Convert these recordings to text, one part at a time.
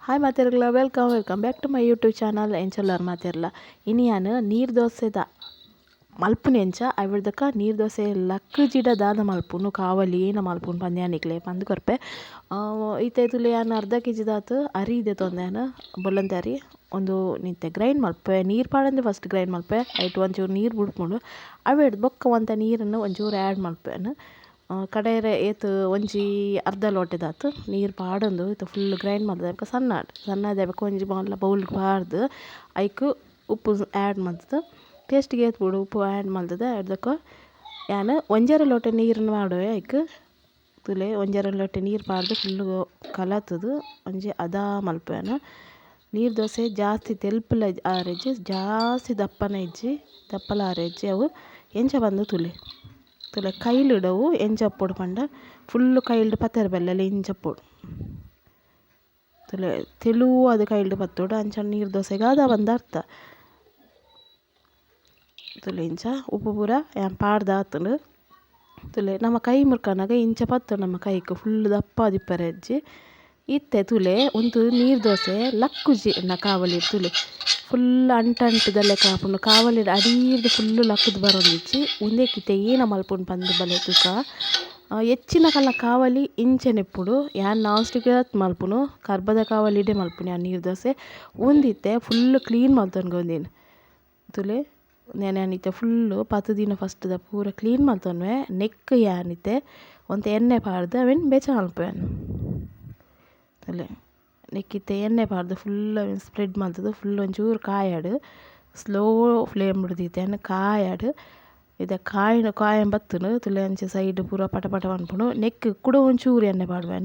Hi ಮಾತೆರ್ಲ, welcome welcome back to my YouTube channel. ಎಂಚೊಲ್ಲರ್ ಮಾತೆರ್ಲ? ಇನಿ ಯಾನ್ ನೀರು ದೋಸೆದ ಮಲ್ಪುನಿ ಎಂಚ ಐವರ್ದಕ ನೀರು ದೋಸೆ ಲಕ್ಕುಜಿಡ ದಾದ ಮಲ್ಪುನು ಕಾವಲಿ ಏನ ಮಲ್ಪುನು ಪಂದ್ ಯಾನಿಕ್ಲೆ ಪಂದ್ ಕೊರ್ಪೆ. ಇತ್ತೆ ತುಲೆ ಯಾನ್ ಅರ್ಧ ಕೆಜಿ ದಾತ್ ಅರಿ ದೆತೊಂದೆ, ಬೊಲಂತೆ ಅರಿ ಒಂದು ನಿತ್ತೆ ಗ್ರೈಂಡ್ ಮಲ್ಪೆ. ನೀರು ಪಾಡಂದೆ ಫಸ್ಟ್ ಗ್ರೈಂಡ್ ಮಲ್ಪೆ. ಐಟ್ ಒಂಚೂರು ನೀರು ಬುಡ್ಪುಂಡು, ಅವೆಡ್ದ್ ಬೊಕ್ಕ ಒಂತೆ ನೀರನ್ನು ಒಂಚೂರು ಆ್ಯಡ್ ಮಲ್ಪೆ. ಕಡೆರೆ ಏತ್ ಒಂಜಿ ಅರ್ಧ ಲೋಟೆದಾತ್ ನೀರು ಪಾಡೊಂದು ಇತ್ತೆ ಫುಲ್ ಗ್ರೈಂಡ್ ಮಲ್ತ್‌ದ ಬೊಕ್ಕ ಸಣ್ಣ ಆಂಡ್. ಸಣ್ಣ ಆದ್ ಬೊಕ್ಕ ಒಂಜಿ ಮಲ್ಲ ಬೌಲ್‌ಗ್ ಪಾಡ್ದ್ ಐಕ್ ಉಪ್ಪು ಆ್ಯಡ್ ಮಲ್ತ್‌ದ್ ಟೇಸ್ಟ್‌ಗೆ ಏತ್ ಬೋಡು ಉಪ್ಪು ಆ್ಯಡ್ ಮಲ್ತ್‌ದ್ ಅಯ್ಡ್ದ್ ಯಾನ್ ಒಂಜರೆ ಲೋಟೆ ನೀರನ್ನು ಪಾಡುವೆ. ಐಕ್ ತೂಲೆ, ಒಂಜರೆ ಲೋಟೆ ನೀರು ಪಾಡ್ದ್ ಫುಲ್ ಕಲತ್‌ದ್ ಒಂಜಿ ಹದ ಮಲ್ಪುವೆ. ನೀರು ದೋಸೆ ಜಾಸ್ತಿ ತೆಲ್ಪುಲ ಆರಿಜ್ಜಿ, ಜಾಸ್ತಿ ದಪ್ಪನ ಇಜ್ಜಿ, ದಪ್ಪಲ ಆರಿಜ್ಜಿ. ಅವು ಎಂಚ ಪಂದ್ ತೂಲೆ. ತೂಲೆ, ಕೈಲಿಡವು ಎಂಚ ಉಪ್ಪೊಡು ಪಂಡ ಫುಲ್ ಕೈಲ್ಡ್ ಪತ್ತೆರೆ ಬಲ್ಲಿ, ಇಂಚ ಉಪ್ಪೊಡು. ತೂಲೆ, ತೆಲುವಾದ್ ಕೈಲ್ಡ್ ಪತ್ತೊಡು, ಅಂಚ ನೀರು ದೋಸೆಗ್ ಹದ ಪಂದ್ ಅರ್ಥ. ತೂಲೆ, ಇಂಚ ಉಪ್ಪು ಪೂರ ಯಾನ್ ಪಾಡ್ದ್ ಆತ್ಂಡ್. ತೂಲೆ, ನಮ ಕೈ ಮುರ್ಕನಗ ಇಂಚ ಪತ್ತೊಡು. ನಮ್ಮ ಕೈಕ್ ಫುಲ್ ದಪ್ಪ ಆದಿಪ್ಪೆರೆ ಇಜ್ಜಿ. ಇತ್ತೆ ತೂಲೆ, ಉಂದು ನೀರು ದೋಸೆ ಲಕ್ಕುಜಿ ಕಾವಲಿ. ತೂಲೆ, ಫುಲ್ ಅಂಟಂಟುದ ಲೆಕ್ಕ ಆಪುಂಡು. ಕಾವಲಿಡ್ ಅಡೀರ್ದ್ ಫುಲ್ ಲಕ್ಕುದು ಬರೊಂದಿಜ್ಜಿ. ಉಂದೆಕ್ ಇತ್ತೆ ಏನ ಮಲ್ಪುನು ಪಂದ್ ಬಲೆ ತೂಕ. ಎಚ್ಚಿನ ಕಲ್ಲ ಕಾವಲಿ ಇಂಚನೆ ಇಪ್ಪುಂಡು. ಯಾನ್ ನಾನ್ ಸ್ಟಿಕ್ ಮಲ್ಪುನು, ಕರ್ಬದ ಕಾವಲಿಡೇ ಮಲ್ಪುನು ಯಾನ್ ನೀರು ದೋಸೆ. ಉಂದಿತ್ತೆ ಫುಲ್ ಕ್ಲೀನ್ ಮಲ್ತೊನ್ಗೆ. ಒಂದೇನು ತೂಲೆ, ಯಾನ್ ಇತ್ತೆ ಫುಲ್ಲು ಪತ್ತ್ ದಿನ ಫಸ್ಟ್ ದ ಪೂರ ಕ್ಲೀನ್ ಮಲ್ತೊನ್ವೆ. ನೆಕ್ಕ್ ಯಾನ್ ಇತ್ತೆ ಒಂತೆ ಎಣ್ಣೆ ಪಾಡ್ದ್ ಅವೆನ್ ಬೆಚ್ಚ ಮಲ್ಪುವೆ. ತೂಲೆ, ನೆಕ್ಕಿತ್ತೆ ಎಣ್ಣೆ ಪಾಡ್ದ್ ಫುಲ್ ಅವೆನ್ ಸ್ಪ್ರೆಡ್ ಮಲ್ತ್‌ದ್ ಫುಲ್ ಒಂಚೂರು ಕಾಯಡ್, ಸ್ಲೋ ಫ್ಲೇಮ್ ದೀತೆ ಕಾಯಡ್. ಇತ್ತೆ ಕಾಯಿನ ಕಾಯೊಂದು ಬತ್ತುಂಡು. ತೂಲೆ, ಅಂಚ ಸೈಡ್ ಪೂರ ಪಟ ಪಟ ಪನ್ಪುಂಡು. ನೆಕ್ಕ್ ಕುಡ ಒಂಚೂರು ಎಣ್ಣೆ ಪಾಡುವೆ,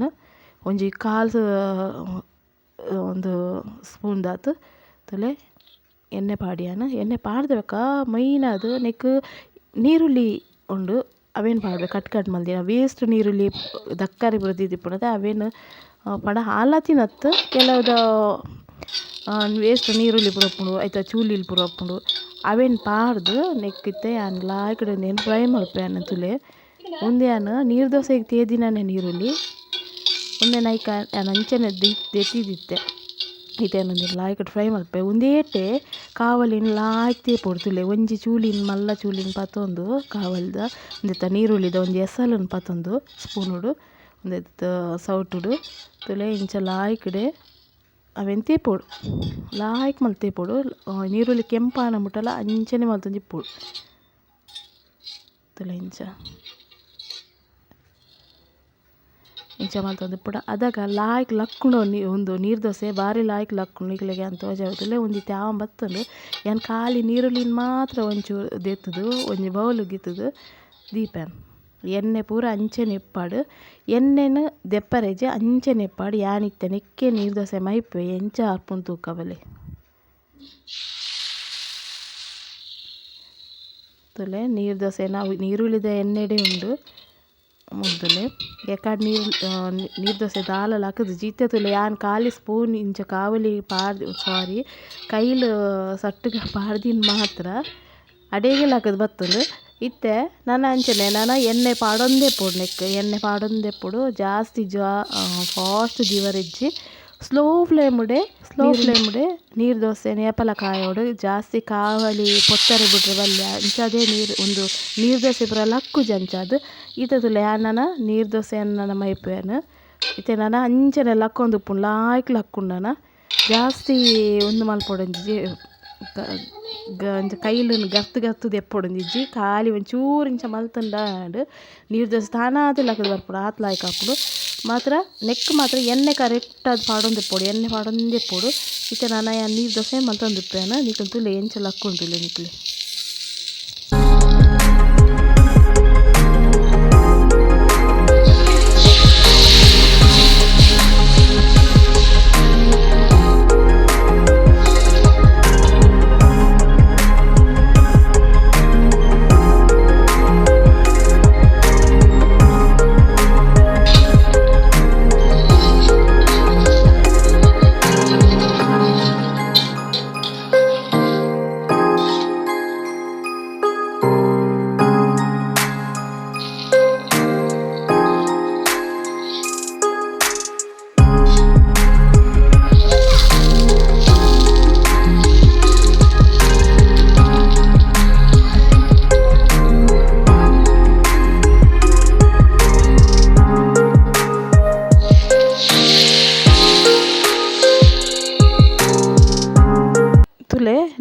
ಒಂಜಿ ಕಾಲ್ ಒಂದು ಸ್ಪೂನ್ ದಾತ್. ತೂಲೆ, ಎಣ್ಣೆ ಪಾಡಿಯಾನ. ಎಣ್ಣೆ ಪಾಡ್ದ ಬೊಕ್ಕ ಮೈನ್ ಆದ್ ನೆಕ್ಕ್ ನೀರುಳ್ಳಿ ಉಂಡು, ಅವೆನ್ ಪಾಡುವೆ. ಕಟ್ ಕಟ್ ಮಲ್ದಿನ ವೇಸ್ಟ್ ನೀರುಳ್ಳಿ ದಕ್ಕರೆ ಪೂರ ದೀದಿಪ್ಪುನತೆ ಅವೆನ್ ಪಂಡ ಹಾಲಾತಿನತ್ತ್, ಕೆಲವುದ ವೇಸ್ಟ್ ನೀರುಳ್ಳಿ ಪೂರ ಉಪ್ಪುಂಡು, ಐತ ಚೂಲಿಲ್ ಪೂರ ಉಪ್ಪುಂಡು. ಅವೆನ್ ಪಾಡ್ದ್ ನೆಕ್ಕ್ ಇತ್ತೆ ಯಾನ್ ಲಾಯ್ಕ್‌ಡ್ ಉಂದೆನ್ ಫ್ರೈ ಮಲ್ಪುವೆ. ತೂಲೆ, ಉಂದು ಯಾನ್ ನೀರು ದೋಸೆಗ್ ತೇದಿನನೆ ನೀರುಳ್ಳಿ. ಉಂದೆನ್ ಐಕ್ ಯಾನ್ ಅಂಚನೆ ದೆತ್ತಿದಿತ್ತೆ. ಇತ್ತೆ ಯಾನ್ ಉಂದೆನ್ ಲಾಯ್ಕ್‌ಡ್ ಫ್ರೈ ಮಲ್ಪುವೆ. ಉಂದೇಟೆ ಕಾವಲಿನ್ ಲಾಯ್ಕ್ ತೇಪೊಡು. ತೂಲೆ, ಒಂಜಿ ಚೂಲಿನ್ ಮಲ್ಲ ಚೂಲಿನ್ ಪತೊಂದು ಕಾವಲಿದ ಉಂದೆತ ನೀರುಳ್ಳಿದ ಒಂಜಿ ಎಸಲುನ್ ಪತೊಂದು ಸ್ಪೂನುಡು ಉಂದೆತ ಸೌಟುಡು, ತೂಲೆ, ಇಂಚ ಲಾಯ್ಕ್‌ಡೆ ಅವೆನ್ ತೇಪೊಡು. ಲಾಯ್ಕ್ ಮಲ್ತ್ ತೇಪೊಡು. ನೀರುಳ್ಳಿ ಕೆಂಪಾನ ಮುಟ್ಟಲ ಅಂಚನೆ ಮಲ್ತೊಂದಿಪ್ಪೊಡು. ತೂಲೆ, ಇಂಚ ಇಂಚ ಮಲ್ತೊಂದಿಪ್ಪೊಡು. ಅದಗ ಲಾಯ್ಕ್ ಲಕ್ಕುಂಡು. ಉಂದು ನೀರು ದೋಸೆ ಬಾರಿ ಲಾಯ್ಕ್ ಲಕ್ಕುಂಡು. ನಿಕ್ಲೆಗ್ ಯಾನ್ ತೋಜಾವೆ. ತೂಲೆ, ಉಂದಿತ್ತೆ ಆವೊಂದು ಬತ್ತುಂಡು. ಯಾನ್ ಖಾಲಿ ನೀರುಳ್ಳಿನ್ ಮಾತ್ರ ಒಂಚೂರು ದೆತ್ತುದು ಒಂಜಿ ಬೌಲ್ ಗಿತ್ತುದು ದೀಪೆ. ಎಣ್ಣೆ ಪೂರ ಅಂಚನೆ ಇಪ್ಪಡ್, ಎಣ್ಣೆನ್ ದೆಪ್ಪರೆಜಿ, ಅಂಚನೆ ಇಪ್ಪಡ್. ಯಾನ್ ಇತ್ತೆ ನೆಕ್ಕೆ ನೀರು ದೋಸೆ ಮೈಪುವೆ, ಎಂಚ ಆಪುಂಡು ತೂಕ ಬಲೆ. ತೂಲೆ, ನೀರು ದೋಸೆ ನಾವು ನೀರುಳ್ಳಿದ ಎಣ್ಣೆಡೆ ಉಂಡು ಮುದ್ದುಲೆ ಎಕಾಡ್ ನೀರು ನೀರು ದೋಸೆ ದಾಲ ಲಕ್ಕುದು ಇತ್ತೆ. ತೂಲೆ, ಯಾನ್ ಖಾಲಿ ಸ್ಪೂನ್ ಇಂಚ ಕಾವಲಿ ಪಾಡ್ದ್, ಸಾರಿ, ಕೈಲ್ ಸಟ್ಟುಗ ಪಾಡ್ದಿನ ಮಾತ್ರ ಅಡೇಗೆ ಲಕ್ಕುದು ಬತ್ತುಂಡು. ಇತ್ತೆ ನನ ಅಂಚನೆ ನನ ಎಣ್ಣೆ ಪಾಡೊಂದೇ ಇಪ್ಪೊಡು. ನೆಕ್ಕ್ ಎಣ್ಣೆ ಪಾಡೊಂದೇ ಇಪ್ಪೊಡು. ಜಾಸ್ತಿ ಫಾಸ್ಟ್ ದೀವರಿಜ್ಜಿ, ಸ್ಲೋ ಫ್ಲೇಮ್‌ಡೆ ಸ್ಲೋ ಫ್ಲೇಮ್‌ಡೆ ನೀರು ದೋಸೆ ಏಪಲ ಕಾಯೋಡು. ಜಾಸ್ತಿ ಕಾವಲಿ ಪೊತ್ತರೆ ಬುಡ್ರೆ ಬಲ್ಲಿಯ, ಅಂಚಾದೇ ನೀರು ಉಂದು ನೀರು ದೋಸೆ ಪೂರ ಲಕ್ಕುಜಿ ಅಂಚಾದ್. ಇತ್ತೆ ತೂಲೆ, ಯಾನ್ ನನ ನೀರು ದೋಸೆ ನನ ಮೈಪುವೆನ್. ಇತ್ತೆ ನನ ಅಂಚನೆ ಲಕ್ಕೊಂದುಪ್ಪುಂಡು, ಲಾಯ್ಕ್ ಲಕ್ಕುಂಡು. ನನ ಜಾಸ್ತಿ ಉಂದು ಮಲ್ಪೊಡೊಂಜಿ ಅಂಚ ಕೈಲ್ ಗರ್ತ್ ಗರ್ತ್ ದೆಪ್ಪೊಡೊಂದಿಜ್ಜಿ. ಖಾಲಿ ಒಂಚೂರು ಇಂಚ ಮಲ್ತುಂಡ ಆಂಡ್, ನೀರು ದೋಸೆ ತಾನಾದ್ ಲಕ್ಕುದು ಬರ್ಪುಂಡು, ಆತ್ ಲಾಯ್ಕ್ ಆಪುಂಡು. ಮಾತ್ರ ನೆಕ್ಕ್ ಮಾತ್ರ ಎಣ್ಣೆ ಕರೆಕ್ಟ್ ಆದ್ ಪಾಡೊಂದಿಪ್ಪೊಡು, ಎಣ್ಣೆ ಪಾಡೊಂದಿಪ್ಪೊಡು. ಇತ್ತೆ ನನ ಯಾನ್ ನೀರು ದೋಸೆ ಮಲ್ತೊಂದಿಪ್ಪುವೆನ್. ನಿಕುಲು ತೂಲೆ, ಎಂಚ ಲಕ್ಕುಂಡು ತೂಲೆ ನಿಕುಲೆ.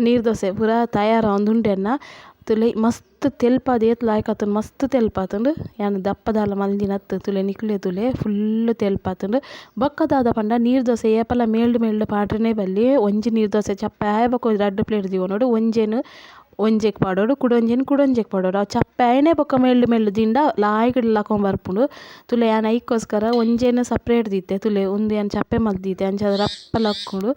ನೀರು ದೋಸೆ ಪೂರ ತಯಾರಾವೊಂದುಂಡು ಎನ್ನ ತೂಲೆ ಮಸ್ತ್ ತೆಲ್ಪಾದ್ ಏತ್ ಲಾಯ್ಕ್ ಆತುಂಡು ಮಸ್ತ್ ತೆಲ್ಪಾತುಂಡು ಯಾನ್ ದಪ್ಪದಾಲ ಮಲ್ದಿನತ್ತ್ ತೂಲೆ ನಿಕುಲೇ ತೂಲೆ ಫುಲ್ ತೆಲ್ಪಾತುಂಡು. ಬೊಕ್ಕ ದಾದ ಪಂಡ ನೀರು ದೋಸೆ ಏಪಲ ಮೇಲ್ಡ್ ಮೇಲ್ಡ್ ಪಾಡ್ರೆನೇ ಬಲ್ಲಿ ಒಂಜಿ ನೀರು ದೋಸೆ ಚಪ್ಪೆ ಆಯಿ ಬೊಕ್ಕ ರಡ್ಡ್ ಪ್ಲೇಟ್ ದೀವೊನೊಡು ಒಂಜೆನ್ ಒಂಜೆಕ್ ಪಾಡೊಡು ಕುಡೊಂಜೆನ್ ಕುಡೊಂಜೆಕ್ ಪಾಡೊಡು ಅವು ಚಪ್ಪೆ ಆಯಿನೇ ಬೊಕ್ಕ ಮೇಲ್ಡ್ ಮೇಲ್ಡ್ ದಿಂಡ ಲಾಯ್ಕ್ ಲಕೊಂದು ಬರ್ಪುಂಡು. ತೂಲೆ ಯಾನ್ ಐಕೋಸ್ಕರ ಒಂಜೆನ್ ಸಪ್ರೇಟ್ ದೀತೆ ತೂಲೆ ಉಂದು ಯಾನ್ ಚಪ್ಪೆ ಮಲ್ತ್ ದೀತೆ ಅಂಚ ರಪ್ಪ ಲಕ್ಕುಂಡು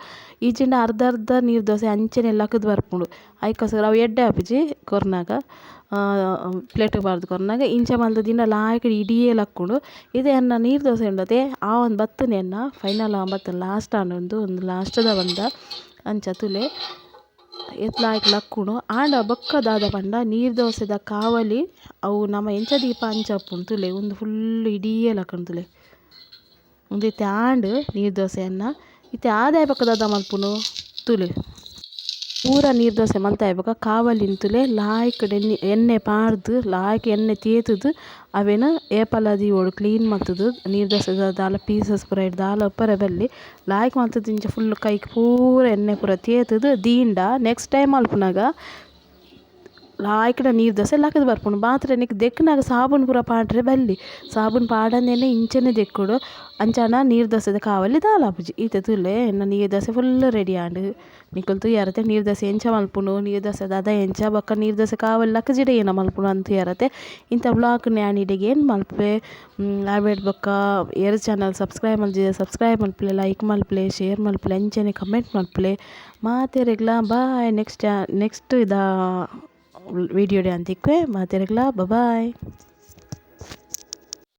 ಇಜ್ಜಿಂಡ ಅರ್ಧ ಅರ್ಧ ನೀರು ದೋಸೆ ಅಂಚನೆ ಲಕ್ಕುದು ಬರ್ಪುಂಡು. ಐಕೋಸ್ಕರ ಅವು ಎಡ್ಡೆ ಆಪುಜಿ ಕೊರ್ನಾಗ ಪ್ಲೇಟ್ ಪಾಡ್ದು ಕೊರ್ನಾಗ ಇಂಚ ಮಲ್ತ್ ದಿಂಡ ಲಾಯ್ಕ್ ಇಡಿಯೇ ಲಕ್ಕುಂಡು. ಇತ್ತೆ ಎನ್ನ ನೀರು ದೋಸೆ ಉಂಡತೆ ಆವೊಂದು ಬತ್ತುಂಡು ಎನ್ನ ಫೈನಲ್ ಆವೊಂದು ಬತ್ತುಂಡು ಲಾಸ್ಟ್ ಆಂಡ್ ಉಂದು ಉಂದು ಲಾಸ್ಟ್ದ ಬಂದ ಅಂಚ ತೂಲೆ ಏತ್ ಲಾಯ್ಕ್ ಲಕ್ಕುಂಡು. ಆಂಡ ಬೊಕ್ಕ ದಾದ ಪಂಡ ನೀರು ದೋಸೆದ ಕಾವಲಿ ಅವು ನಮ ಎಂಚ ದೀಪ ಅಂಚ ಉಪ್ಪುಂಡು ತೂಲೆ ಉಂದು ಫುಲ್ ಇಡಿಯೇ ಲಕ್ಕುಂಡು ತೂಲೆ. ಉಂದು ಇತ್ತೆ ಆಂಡ್ ನೀರು ದೋಸೆ ಎನ್ನ ಇತ್ತೆ ಆದಾಯ ಬೊಕ್ಕ ದಾದ ಮಲ್ಪುನು ತೂಲೆ. ಪೂರ ನೀರು ದೋಸೆ ಮಲ್ತಾಯಿ ಬೊಕ್ಕ ಕಾವಲಿನ್ ತೂಲೆ ಲಾಯ್ಕ್ ಎಣ್ಣೆ ಪಾಡ್ದು ಲಾಯ್ಕ್ ಎಣ್ಣೆ ತೇತುದು ಅವೆನ್ ಏಪಲ ದೀವೊಡು ಕ್ಲೀನ್ ಮಲ್ತುದು ನೀರು ದೋಸೆದ ದಾಲ ಪೀಸಸ್ ಪೂರ ಐಟ್ ದಾಲ ಉಪ್ಪರೆ ಬಲ್ಲಿ ಲಾಯ್ಕ್ ಮಲ್ತುದು ಇಂಚ ಫುಲ್ ಕೈಕ್ ಪೂರ ಎಣ್ಣೆ ಪೂರ ತೇತುದು ದೀಂಡ ನೆಕ್ಸ್ಟ್ ಟೈಮ್ ಮಲ್ಪುನಗ ಲಾಯ್ಕ್ಡ ನೀರು ದೋಸೆ ಲಕ್ಕುದು ಬರ್ಪುಂಡು. ಮಾತ್ರ ನಿಕ್ ದೆಕ್ಕುನಗ ಸಾಬೂನು ಪೂರ ಪಾಡ್ರೆ ಬಲ್ಲಿ ಸಾಬೂನು ಪಾಡಂದೆನೆ ಇಂಚನೆ ದೆಕ್ಕೊಡು ಅಂಚಾಂಡ ನೀರು ದೋಸೆದ ಕಾವಲಿ ದಾಲ ಆಪುಜಿ. ಇತ್ತೆ ತೂಲೆ ಎನ್ನ ನೀರು ದೋಸೆ ಫುಲ್ ರೆಡಿ ಆಂಡ್. ನಿಕುಲು ತೂಯರತೆ ನೀರು ದೋಸೆ ಎಂಚ ಮಲ್ಪುಂಡು ನೀರು ದೋಸೆ ದಾದ ಎಂಚ ಬೊಕ್ಕ ನೀರು ದೋಸೆ ಕಾವಲಿ ಲಕ್ಕುಜಿಡ ಏನ ಮಲ್ಪುಂಡು ಅಂದ್ ತೂಯರತೆ. ಇಂಥ ವ್ಲಾಗ್ ಯಾನ್ ಇಡೆಗ್ ಎಂಡ್ ಮಲ್ಪುವೆ. ಅವೆಡ್ ಬೊಕ್ಕ ಏರ್ ಚಾನಲ್ ಸಬ್ಸ್ಕ್ರೈಬ್ ಮಲ್ದಿಜೆರ್ ಸಬ್ಸ್ಕ್ರೈಬ್ ಮಲ್ಪುಲೆ ಲೈಕ್ ಮಲ್ಪುಲೆ ಶೇರ್ ಮಲ್ಪುಲೆ ಅಂಚನೆ ಕಮೆಂಟ್ ಮಲ್ಪುಲೆ. ಮಾತೆರೆಗ್ಲಾ ಬಾಯ್. ನೆಕ್ಸ್ಟ್ ನೆಕ್ಸ್ಟ್ ಇದ ವಿಡಿಯೋ ಯಾನ್ ತಿಕ್ಕುವೆ. ಮಾತೆರೆಗ್ಲಾ ಬಾಯ್.